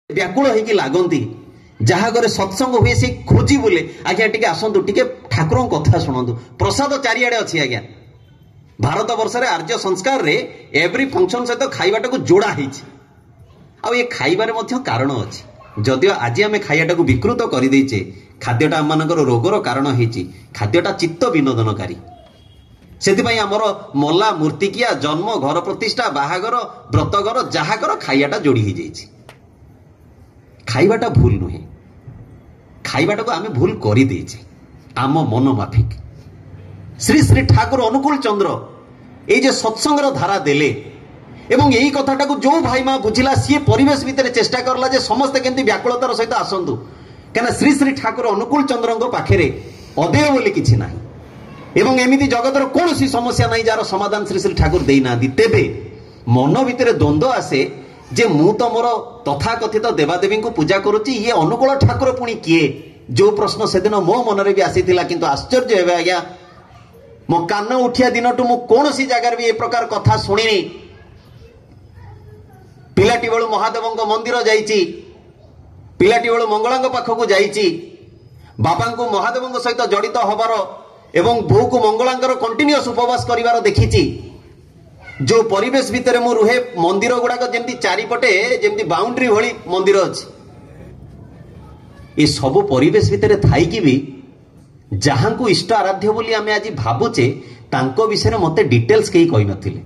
ବ୍ୟାକୁଳ ହେଇକି ଲାଗନ୍ତି। ଯାହା ଘରେ ସତ୍ସଙ୍ଗ ହୁଏ ସେ ଖୋଜି ବୁଲେ, ଆଜ୍ଞା ଟିକେ ଆସନ୍ତୁ, ଟିକେ ଠାକୁରଙ୍କ କଥା ଶୁଣନ୍ତୁ। ପ୍ରସାଦ ଚାରିଆଡେ ଅଛି ଆଜ୍ଞା। ଭାରତ ବର୍ଷରେ ଆର୍ଯ୍ୟ ସଂସ୍କାରରେ ଏଭ୍ରି ଫଙ୍କସନ ସହିତ ଖାଇବାଟାକୁ ଯୋଡା ହେଇଛି। ଆଉ ଏ ଖାଇବାରେ ମଧ୍ୟ କାରଣ ଅଛି। ଯଦିଓ ଆଜି ଆମେ ଖାଇବାଟାକୁ ବିକୃତ କରିଦେଇଛେ, ଖାଦ୍ୟଟା ଆମମାନଙ୍କର ରୋଗର କାରଣ ହେଇଛି, ଖାଦ୍ୟଟା ଚିତ୍ତ ବିନୋଦନକାରୀ। ସେଥିପାଇଁ ଆମର ମଲା, ମୂର୍ତ୍ତିକିଆ, ଜନ୍ମ, ଘର ପ୍ରତିଷ୍ଠା, ବାହାଘର, ବ୍ରତଘର, ଯାହାଘର ଖାଇବାଟା ଯୋଡି ହେଇଯାଇଛି। ଖାଇବାଟା ଭୁଲ ନୁହେଁ, ଖାଇବାଟାକୁ ଆମେ ଭୁଲ କରିଦେଇଛେ ଆମ ମନ ମାଫିକ। ଶ୍ରୀ ଶ୍ରୀ ଠାକୁର ଅନୁକୂଳ ଚନ୍ଦ୍ର ଏଇ ଯେ ସତ୍ସଙ୍ଗର ଧାରା ଦେଲେ ଏବଂ ଏଇ କଥାଟାକୁ ଯୋଉ ଭାଇ ମା ବୁଝିଲା, ସିଏ ପରିବେଶ ଭିତରେ ଚେଷ୍ଟା କଲା ଯେ ସମସ୍ତେ କେମିତି ବ୍ୟାକୁଳତାର ସହିତ ଆସନ୍ତୁ। କାହିଁକିନା ଶ୍ରୀ ଶ୍ରୀ ଠାକୁର ଅନୁକୂଳ ଚନ୍ଦ୍ରଙ୍କ ପାଖରେ ଅଦେୟ ବୋଲି କିଛି ନାହିଁ ଏବଂ ଏମିତି ଜଗତର କୌଣସି ସମସ୍ୟା ନାହିଁ ଯାହାର ସମାଧାନ ଶ୍ରୀ ଶ୍ରୀ ଠାକୁର ଦେଇନାହାନ୍ତି। ତେବେ ମନ ଭିତରେ ଦ୍ୱନ୍ଦ୍ୱ ଆସେ ଯେ ମୁଁ ତ ମୋର ତଥାକଥିତ ଦେବାଦେବୀଙ୍କୁ ପୂଜା କରୁଛି, ଇଏ ଅନୁକୂଳ ଠାକୁର ପୁଣି କିଏ? ଯୋଉ ପ୍ରଶ୍ନ ସେଦିନ ମୋ ମନରେ ବି ଆସିଥିଲା। କିନ୍ତୁ ଆଶ୍ଚର୍ଯ୍ୟ ହେବେ ଆଜ୍ଞା, ମୋ କାନ ଉଠିଆ ଦିନଠୁ ମୁଁ କୌଣସି ଜାଗାରେ ବି ଏ ପ୍ରକାର କଥା ଶୁଣିନି। ପିଲାଟି ବେଳୁ ମହାଦେବଙ୍କ ମନ୍ଦିର ଯାଇଛି, ପିଲାଟି ବେଳୁ ମଙ୍ଗଳାଙ୍କ ପାଖକୁ ଯାଇଛି, ବାବାଙ୍କୁ ମହାଦେବଙ୍କ ସହିତ ଜଡ଼ିତ ହବାର ଏବଂ ବୋଉକୁ ମଙ୍ଗଳାଙ୍କର କଣ୍ଟିନ୍ୟୁଅସ୍ ଉପବାସ କରିବାର ଦେଖିଛି। ଯୋଉ ପରିବେଶ ଭିତରେ ମୁଁ ରୁହେ, ମନ୍ଦିର ଗୁଡାକ ଯେମିତି ଚାରିପଟେ ଯେମିତି ବାଉଣ୍ଡ୍ରି ଭଳି ମନ୍ଦିର ଅଛି, ଏ ସବୁ ପରିବେଶ ଭିତରେ ଥାଇକି ବି ଯାହାଙ୍କୁ ଇଷ୍ଟ ଆରାଧ୍ୟ ବୋଲି ଆମେ ଆଜି ଭାବୁଛେ, ତାଙ୍କ ବିଷୟରେ ମତେ ଡିଟେଲ୍ସ କେହି କହିନଥିଲେ।